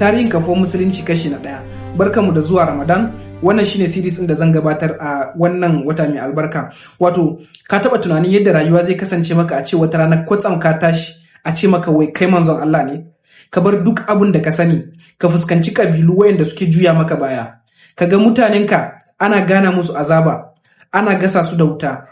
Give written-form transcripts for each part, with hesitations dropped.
Tarihin kafuwar musulunci kashi na ɗaya. Barkanmu da zuwa Ramadan. Wannan shine series ɗin da zan gabatar a wannan wata mai albarka. Wato, ka taɓa tunanin yadda rayuwa zai kasance maka a ce wata rana kwatsam ka tashi a ce maka wai kai manzon Allah ne? Ka bar duk abin da ka sani, ka fuskanci kabilu wayanda suke juya maka baya. Ka ga mutanenka ana gana musu azaba, ana gasa su da wuta,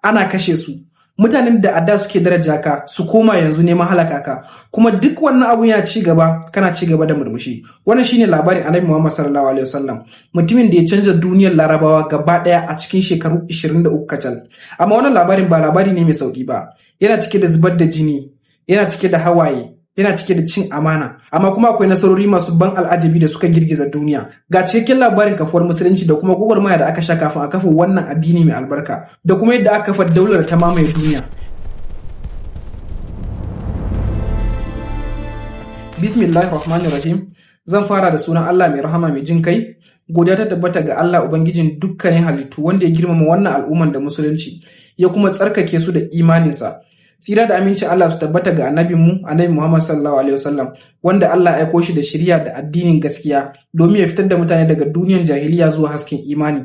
ana kashe su. Mutanen da a da suke daraja ka su koma yanzu neman halaka ka, kuma duk wannan abun yana ci gaba, kana ci gaba da murmushi. Wannan shine labarin Annabi Muhammad sallallahu alaihi wasallam, mutumin da ya canza duniyar Larabawa gaba daya a cikin shekaru 23 kacal. Amma wannan labarin ba labari ne mai sauki ba, yana cike da zubar da jini, yana cike da hawaye, yana cike da cin amana, amma kuma akwai nasarori masu ban al'ajabi da suka girgiza duniya. Ga cikakken labarin kafuwar musulunci da kuma gwagwarmaya da aka sha kafin a kafa wannan addini mai albarka, da kuma yadda aka kafa daular ta mamaye duniya. Bismillahir Rahmanir Rahim. Zan fara da sunan Allah mai rahama mai jin kai. Godiya ta tabbata ga Allah, Ubangijin dukkanin halittu, wanda ya girmama wannan al'umman da musulunci, ya kuma tsarkake su da imaninsa. Tsira da amincin Allah su tabbata ga annabinmu, Annabi Muhammad sallallahu alaihi wasallam, wanda Allah ya aiko shi da shiriya da addinin gaskiya domin ya fitar da mutane daga duniyar jahiliya zuwa hasken imani.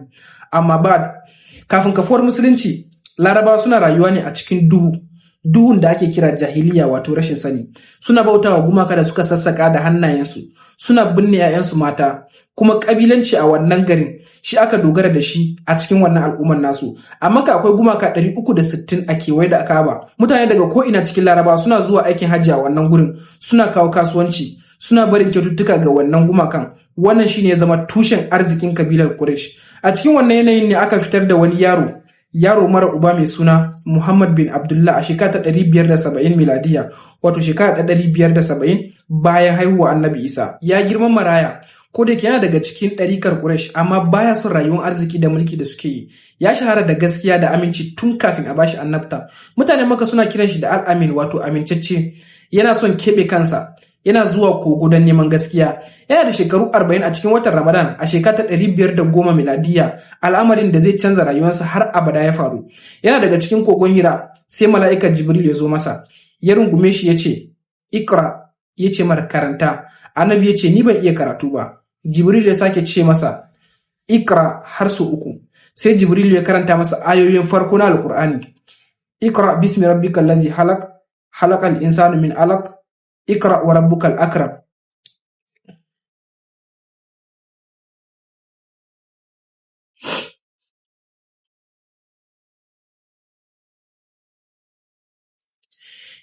Amma ba kafin kafuwar musulunci, Larabawa suna rayuwa ne a cikin duhu, duhun da ake kira jahiliya, wato rashin sani. Suna bautawa gumaka da suka sassaka da hannayensu, suna binne 'ya'yansu mata, kuma kabilanci a wannan garin shi aka dogara da shi a cikin wannan al'ummar nasu. A Makka akwai gumaka 360 a kewaye da Ka'aba. Mutane daga ko ina cikin Laraba suna zuwa aikin hajji a wannan gurin, suna kawo kasuwanci, suna barin kyaututtuka ga wannan gumakan. Wannan shine ya zama tushen arzikin kabilar Quraysh. A cikin wannan yanayin ne aka fitar da wani yaro, yaro mara uba mai suna Muhammad bin Abdullah, a shekara ta 570 miladiya, wato shekara ta 570 bayan haihuwa Annabi Isa. Ya girma maraya, ko da yana daga cikin ɗarikar Quraysh, amma baya son rayuwar arziki da mulki da suke yi. Ya shahara da gaskiya da aminci tun kafin a bashi annabta. Mutanen Makka suna kiran shi da Al-Amin, wato amincacce. Yana son keɓe kansa, yana zuwa kogo don neman gaskiya. Yana da shekaru 40 a cikin watan Ramadan a shekara ta 510 miladiya, al'amarin da zai canza rayuwarsa har abada ya faru. Yana daga cikin kogon Hira, sai mala'ikar Jibril ya zo masa, ya rungume shi, ya ce, "Ikra," ya ce mar, "Karanta." Annabi ya ce, "Ni ban iya karatu ba." Jibril ya sake ce masa, "Ikra," har sau uku. Sai Jibril ya karanta masa ayoyin farko na Alkur'ani: "Ikra bismi rabbikal ladzi halaq, halaqal insana min alaq, ikra wa rabbukal akram."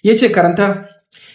Yace, "Karanta."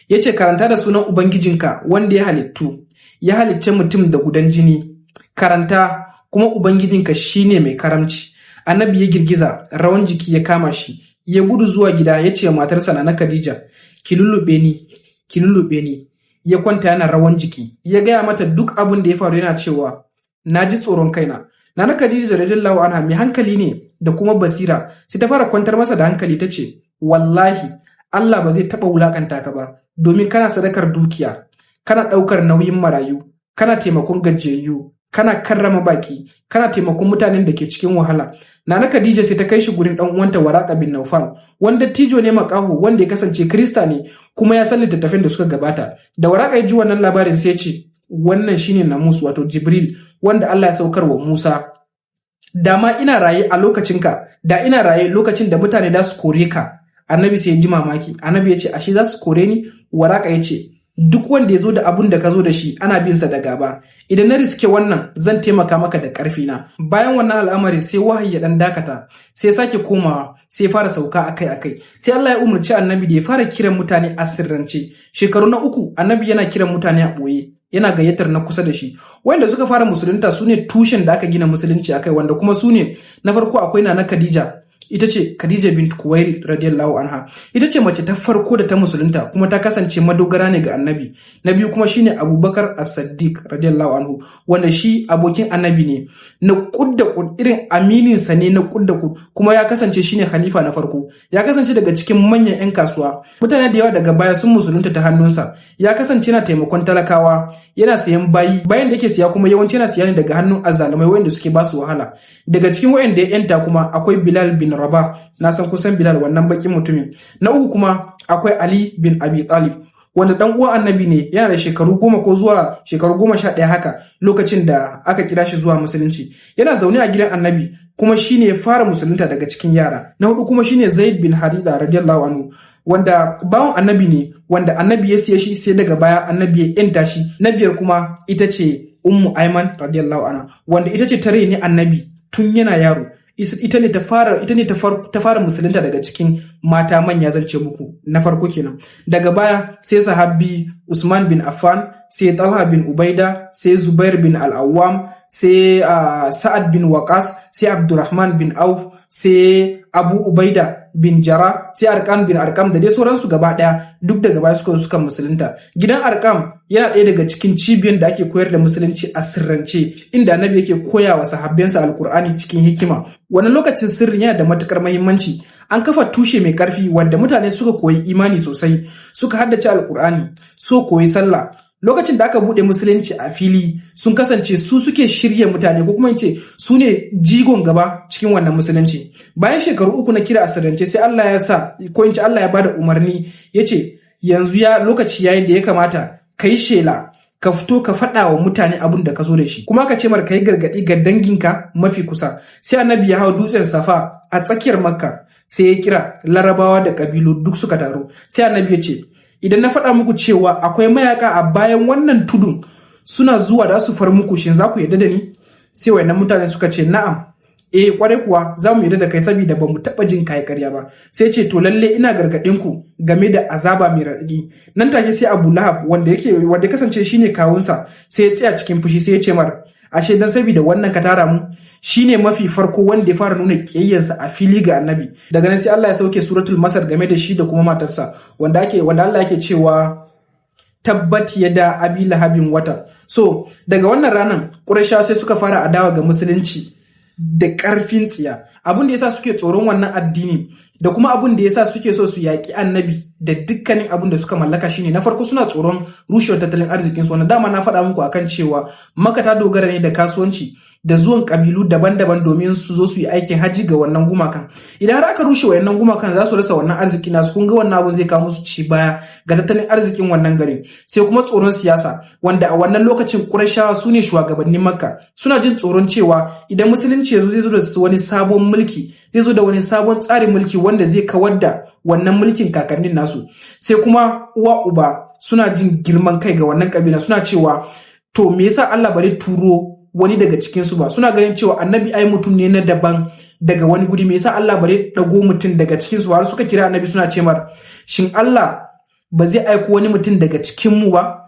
Yace, "Karanta da sunan Ubangijinka wanda ya halittu, ya halicce mutum da gudan jini. Karanta, kuma Ubangijinka shine mai karamci." Annabi ya girgiza, rawan jiki ya kama shi, ya gudu zuwa gida, ya ce matarsa na Khadija, "Ki lullube ni, ki lullube ni." Ya kwanta yana rawan jiki, ya gaya mata duk abin da ya faru, yana cewa, "Na ji tsoron kaina." Nana Khadija radiyallahu anha mai hankali ne da kuma basira, sai ta fara kwantar masa da hankali, ta ce, "Wallahi Allah ba zai taɓa wulakanta ka ba, domin kana sadakar dukiya, kana ɗaukar nauyin marayu, kana taimakon gajiyayyu, kana karrama baki, kana taimakon mutanen da ke cikin wahala." Nana Khadija sai ta kai shi gurin ɗan uwanta Waraka bin Naufal, wanda tijo ne makaho, wanda ya kasance Kirista ne kuma ya san littattafan da suka gabata. Da Waraka ya ji wannan labarin, sai ya ce, "Wannan shine Namus, wato Jibril, wanda Allah ya saukar wa Musa. Da ma ina raye a lokacinka, da ina raye lokacin da mutane da su kore ka." Annabi sai ya ji mamaki. Annabi ya ce, "Ashe za su kore ni?" Waraka ya ce, "Duk wanda ya zo da abun da ka zo da shi ana bin sa da gaba. Idan na riske wannan, zan taimaka maka da ƙarfi na." Bayan wannan al'amarin sai wahayi ya dan dakata, sai sake komawa, sai fara sauka akai akai. Sai Allah ya umarci Annabi da ya fara kiran mutane a sirrance. Shekaru na uku Annabi yana kiran mutane a ɓoye, yana gayyatar na kusa da shi. Wanda suka fara musulunta su ne tushen da aka gina musulunci akai, wanda kuma su ne na farko akwai Nana Khadija, ita ce Khadija bint Kuwairi radiyallahu anha, ita ce mace ta farko da ta musulunta, kuma ta kasance madogara ne ga Annabi. Na biyu kuma shine Abubakar As-Siddiq radiyallahu anhu, wanda shi abokin Annabi ne na kud da kud, irin aminin sa ne na kud da kud, kuma ya kasance shine khalifa na farko. Ya kasance daga cikin manyan yan kasuwa, mutane da yawa daga baya sun musulunta ta hannunsa. Ya kasance yana taimakon talakawa, yana sayan bayi. Bayan da yake siya kuma yawanci yana siya ne daga hannun azzalumai wanda suke ba su wahala. Daga cikin wayanda ya yanta kuma akwai Bilal bin Rabah, na san kusan Bilal, wannan bakin mutumin. Na uku kuma akwai Ali bin Abi Talib. wanda dan uwan annabi ne, yana da shekaru 10 ko zuwa shekaru 11 haka lokacin da aka kira shi zuwa musulunci. Yana zaune a gidan annabi kuma shine ya fara musulunta daga cikin yara. Na hudu kuma shine Zaid bin Haritha radiyallahu anhu, wanda bawan annabi ne, wanda annabi ya siye shi sai daga baya annabi ya yanta shi. Na biyar kuma ita ce Ummu Aiman radiyallahu anha, wanda ita ce ta reni annabi tun yana yaro. Ita ne ta fara musulunta daga cikin mata manya, zan ce muku na farko kenan. Daga baya sai sahabbi Usman bin Affan, sai Talha bin Ubaida, sai Zubair bin Al-Awwam, sai Sa'ad bin Waqas, sai Abdurrahman bin Auf, sai Abu Ubaida bin Jara, sai Arkam bin Arkam da dai sauransu gaba daya, duk daga baya suka musulunta. Gidan Arkam yana ɗaya daga cikin cibiyar da ake koyar da musulunci a sirrance, inda annabi yake koya wa sahabbansa alkur'ani cikin hikima. Wannan lokacin sirrin yana da matukar muhimmanci. An kafa tushe mai karfi wanda mutane suka koyi imani sosai, suka haddace alkur'ani, suka koyi sallah. Lokacin da aka bude musulunci a fili, sun kasance su suke shirya mutane, ko kuma in ce su ne jigon gaba cikin wannan musulunci. Bayan shekaru 3 na kira a sirrance, sai Allah ya sa, ko in ce Allah ya bada umarni, ya ce yanzu ya lokaci yayi da ya kamata ka yi shela, ka fito ka faɗa wa mutane abin da ka zo da shi, kuma ka ce mar ka yi gargaɗi ga danginka mafi kusa. Sai annabi ya hau dutsen Safa a tsakiyar Makka, sai ya kira Larabawa da ƙabilu duk suka taru. Sai annabi ya ce, idan na faɗa muku cewa akwai mayaka a bayan wannan tudun suna zuwa da su far muku, shin za ku yarda da ni? Sai wayannan mutane suka ce na'am, eh kwarai kuwa za mu yarda da kai, saboda ba mu taɓa jin kai karya ba. Sai ce to lalle ina gargaɗin ku game da azaba mai raɗaɗi. Nan take sai Abu Lahab, wanda wanda kasance shine kawunsa, sai ya tsaya cikin fushi, sai ya ce mar, ashe dan saboda wannan ka tara mu? Shine mafi farko wanda ya fara nuna kiyayyansa a fili ga annabi. Daga nan sai Allah ya sauke suratul Masar game da shi da kuma matarsa, wanda Allah yake cewa tabbat yada abi lahabin wata. So daga wannan ranan Qurayshawa sai suka fara adawa ga musulunci da ƙarfin tsiya. Abin da yasa suke tsoron wannan addini da kuma abin da yasa suke so su yaƙi annabi da dukkanin abin da suka mallaka shine, na farko suna tsoron rushewar tattalin arzikin su, wanda dama na faɗa muku akan cewa Makka ta dogara ne da kasuwanci da zuwan kabilu daban-daban domin su zo su yi aikin haji ga wannan gumakan. Idan har aka rushe wayannan gumakan, za su rasa wannan arziki nasu. Kun ga wannan abu zai kawo musu ci baya ga tattalin arzikin wannan garin. Sai kuma tsoron siyasa, wanda a wannan lokacin Qurayshawa su ne shugabannin Makka. Suna jin tsoron cewa idan musulunci ya zo, zai zo da wani sabon mulki, zai zo da wani sabon tsarin mulki wanda zai kawar da wannan mulkin kakannin nasu. Sai kuma uwa uba suna jin girman kai ga wannan kabila, suna cewa to me yasa Allah bari turo wani daga cikinsu ba? Suna ganin cewa annabi ai mutum ne na daban daga wani guri, me yasa Allah bare dago mutum daga cikinsu? Har suka kira annabi suna ce mar, shin Allah ba zai aiko wani mutum daga cikin mu ba?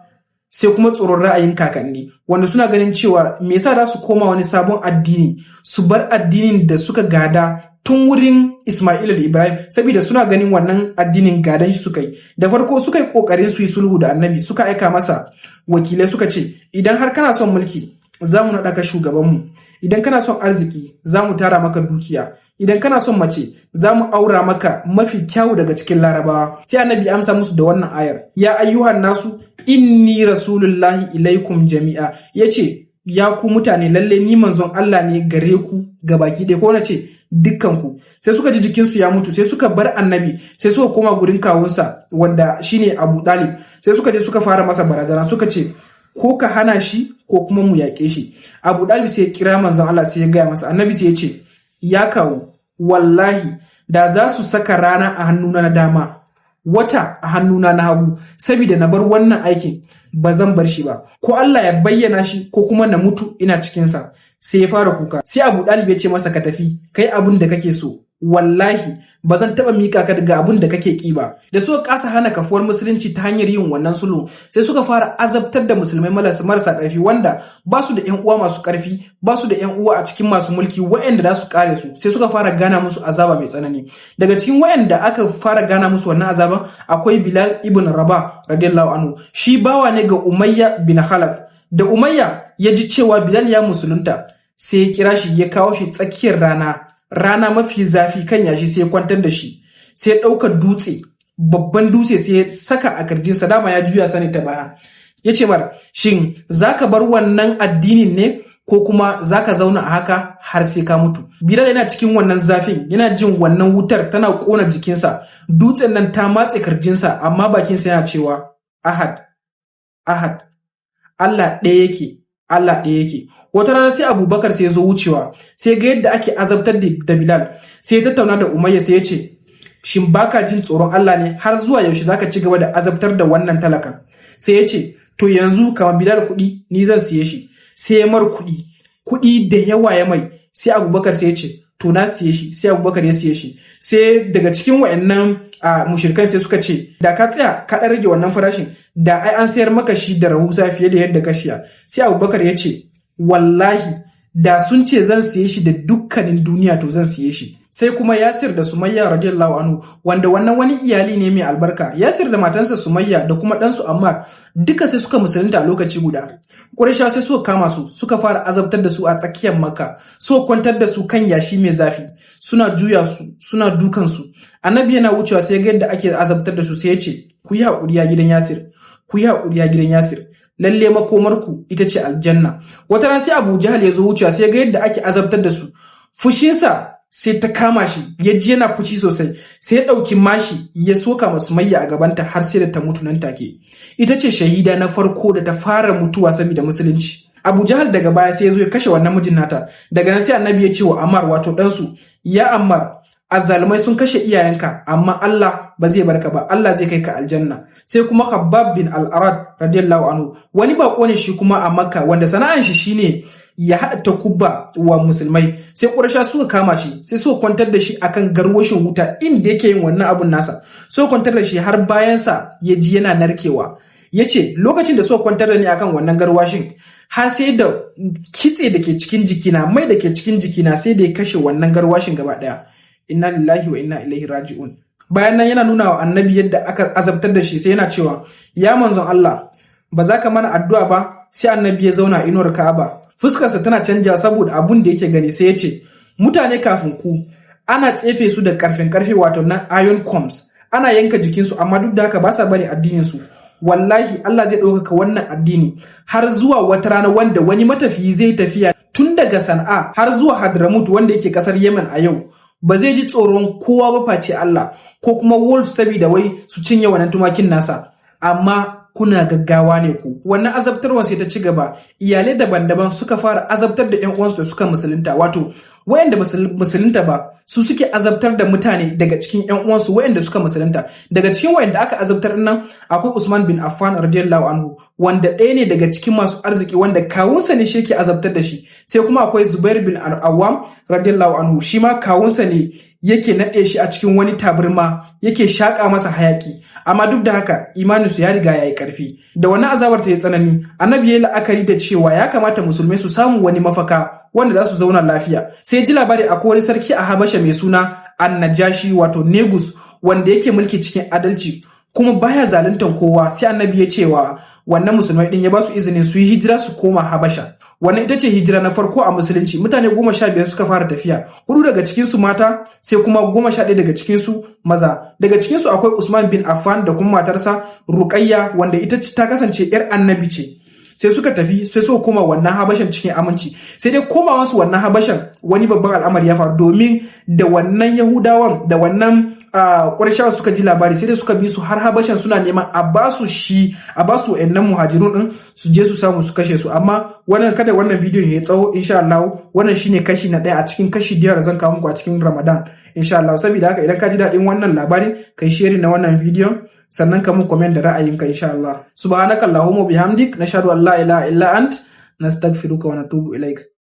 Sai kuma tsoron ra'ayin kakanni, wanda suna ganin cewa me yasa za su koma wani sabon addini, su bar addinin da suka gada tun wurin Ismaila da Ibrahim, saboda suna ganin wannan addinin gadan shi suka yi. Da farko suka yi kokarin su yi sulhu da annabi, suka aika masa wakilai suka ce, idan har kana son mulki, za mu naɗa ka shugabanmu, idan kana son arziki, za mu tara maka dukiya, idan kana son mace, za mu aura maka mafi kyawu daga cikin Larabawa. Sai annabi amsa musu da wannan ayar, ya ayyuhan nasu inni rasulullahi ilaikum jami'a. Yace ya ku mutane, lalle ni manzon Allah ne gare ku gabaki ɗaya, ko na ce dukkanku. Sai suka ji jikinsu ya mutu, sai suka bar annabi, sai suka koma gurin kawunsa wanda shine Abu Talib. Sai suka je suka fara masa barazana, suka ce ko ka hana shi ko kuma mu yaƙe shi. Abu Dalib sai ya kira manzon Allah, sai ya gaya masa. Annabi sai ya ce, ya kawo, wallahi da za su saka rana a hannuna na dama, wata a hannuna na hagu, saboda na bar wannan aikin, ba zan bar shi ba, ko Allah ya bayyana shi ko kuma na mutu ina cikinsa. Sai ya fara kuka. Sai Abu Dalib ya ce masa, ka tafi, kai abin da kake so, wallahi ba zan taɓa mika ka daga abin da kake ki ba. Da suka kasa hana kafuwar musulunci ta hanyar yin wannan sulhu, sai suka fara azabtar da musulmai marasa ƙarfi, wanda ba su da ƴan uwa masu ƙarfi, ba su da ƴan uwa a cikin masu mulki waɗanda za su kare su. Sai suka fara gana musu azaba mai tsanani. Daga cikin waɗanda aka fara gana musu wannan azaban akwai Bilal ibn Rabah radiyallahu anhu. Shi bawa ne ga Umayya bin Khalaf. Da Umayya ya ji cewa Bilal ya musulunta, sai ya kira shi, ya kawo shi tsakiyar rana mafi zafi kan yashi, sai ya kwantar da shi, sai ya ɗauka dutse, babban dutse, sai ya saka a kirjinsa. Dama ya juya sani ta baya. Ya ce mar, shin zaka bar wannan addinin ne ko kuma zaka zauna a haka har sai ka mutu? Bilal yana cikin wannan zafin, yana jin wannan wutar tana kona jikinsa, dutsen nan ta matse kirjinsa, amma bakinsa yana cewa Ahad, Ahad, Allah ɗaya yake, Allah ɗaya yake. Wata rana sai Abubakar sai ya zo wucewa, sai ga yadda ake azabtar da Bilal, sai ya tattauna da Umayya, sai ya ce, shin baka jin tsoron Allah ne? Har zuwa yaushe zaka ci gaba da azabtar da wannan talakan? Sai ya ce, to yanzu kamar Bilal kuɗi, ni zan siye shi. Sai ya mar kuɗi, kuɗi da yawa ya mai. Sai Abubakar sai ya ce, to na siye shi. Sai Abubakar ya siye shi. Sai daga cikin wayannan mushrikan sai suka ce, da ka tsaya ka ɗan rage wannan farashin, da ai an sayar maka shi da rahusa fiye da yadda ka siya. Sai Abubakar ya ce, wallahi da sun ce zan siye shi da dukkanin duniya, to zan siye shi. Sai kuma Yasir da Sumayya radiyallahu anhu, wanda wannan wani iyali ne mai albarka. Yasir da matansa Sumayya da kuma ɗansu Ammar duka sai suka musulunta a lokaci guda. Qurayshawa sai suka kama su, suka fara azabtar da su a tsakiyar Makka, suka kwantar da su kan yashi mai zafi, suna juya su, suna dukan su. Annabi yana wucewa sai ga yadda ake azabtar da su, sai ya ce, ku yi haƙuri ya gidan Yasir, ku yi haƙuri ya gidan Yasir, lalle makomarku ita ce aljanna. Wata ran sai Abu Jahal ya zo wucewa, sai ga yadda ake azabtar da su. Fushinsa sai ta kama shi, ya ji yana fushi sosai, sai ya ɗauki mashi ya soka ma Sumayya a gabanta har sai da ta mutu nan take. Ita ce shahida na farko da ta fara mutuwa saboda musulunci. Abu Jahal daga baya sai ya zo ya kashe wannan mijin nata. Daga nan sai Annabi ya ce wa Ammar, wato ɗansu, ya Ammar, azzalumai sun kashe iyayenka, amma Allah ba zai barka ba, Allah zai kai ka aljanna. Sai kuma Khabbab bin Al-Arad radiyallahu anhu, wani bako ne shi kuma a Makka, wanda sana'an shi shine ya haɗa takubba wa musulmai. Sai Quraysha suka kama shi, sai suka kwantar da shi akan garwashin wuta inda yake yin wannan abun nasa. Suka kwantar da shi har bayansa ya ji yana narkewa. Ya ce, lokacin da suka kwantar da ni akan wannan garwashin, har sai da kitse da ke cikin jikina, mai da ke cikin jikina, sai da ya kashe wannan garwashin gaba ɗaya. Inna lillahi wa inna ilaihi raji'un. Bayan nan yana nuna wa Annabi yadda aka azabtar da shi, sai yana cewa, ya manzon Allah, ba za ka mana addu'a ba? Sai Annabi ya zauna inuwar Ka'aba, fuskarsa tana canja saboda abun da yake gani. Sai ya ce, mutane kafin ku ana tsefe su da karfin karfe, wato na iron combs, ana yanka jikinsu, amma duk da haka ba sa bari addinin su. Wallahi Allah zai ɗaukaka wannan addini har zuwa wata rana wanda wani matafiyi zai tafiya tun daga Sana'a har zuwa Hadramut, wanda yake kasar Yemen a yau, ba zai ji tsoron kowa ba face Allah ko kuma wolf, saboda wai su cinye wannan tumakin nasa. Amma kuna gaggawa ne ku. Wannan azabtarwa sai ta ci gaba, iyalai daban-daban suka fara azabtar da 'yan uwansu da suka musulunta, wato wayanda ba musulunta ba su suke azabtar da mutane daga cikin 'yan uwansu wayanda suka musulunta. Daga cikin wayanda aka azabtar nan akwai Usman bin Affan radiyallahu anhu, wanda ɗaya ne daga cikin masu arziki, wanda kawunsa ne shi yake azabtar da shi. Sai kuma akwai Zubair bin Al-Awwam radiyallahu anhu, shi ma kawunsa ne yake naɗe shi a cikin wani tabarma, yake shaƙa masa hayaki. Amma duk da haka imaninsu ya riga ya yi ƙarfi. Da wani azabar ta yi tsanani, Annabi ya yi la'akari da cewa ya kamata musulmai su samu wani mafaka wanda za su zauna lafiya. Sai ji labari akwai wani sarki a Habasha mai suna Annajashi, wato Negus, wanda yake mulki cikin adalci kuma baya zaluntan kowa. Sai Annabi ya ce wa wannan musulmai din, ya ba su izinin su yi hijira su koma Habasha. Wannan ita ce hijira na farko a musulunci. Mutane 15 suka fara tafiya, 4 daga cikin su mata, sai kuma 11 daga cikin su maza. Daga cikin su akwai Usman bin Affan da kuma matarsa Ruqayya, wanda ita ta kasance yar Annabi ce. Sai suka tafi, sai suka koma wannan Habashan cikin aminci. Sai dai komawansu wannan Habashan, wani babban al'amari ya faru, domin da wannan Yahudawan da wannan Qurayshawa suka ji labari, sai dai suka bi su har Habashan, suna neman a ba su shi, a ba su wayannan muhajirun din, su je su samu su kashe su. Amma wannan, kada wannan bidiyon ya tsawo, insha Allah wannan shine kashi na ɗaya a cikin kashi biyar zan kawo muku a cikin Ramadan, insha Allah. Saboda haka idan ka ji daɗin wannan labarin, kai share na wannan bidiyon, sannan ka mun comment da ra'ayinka, insha Allah. Subhanakallahumma bihamdik, nashhadu an la ilaha illa ant, nastaghfiruka wa natubu ilaik.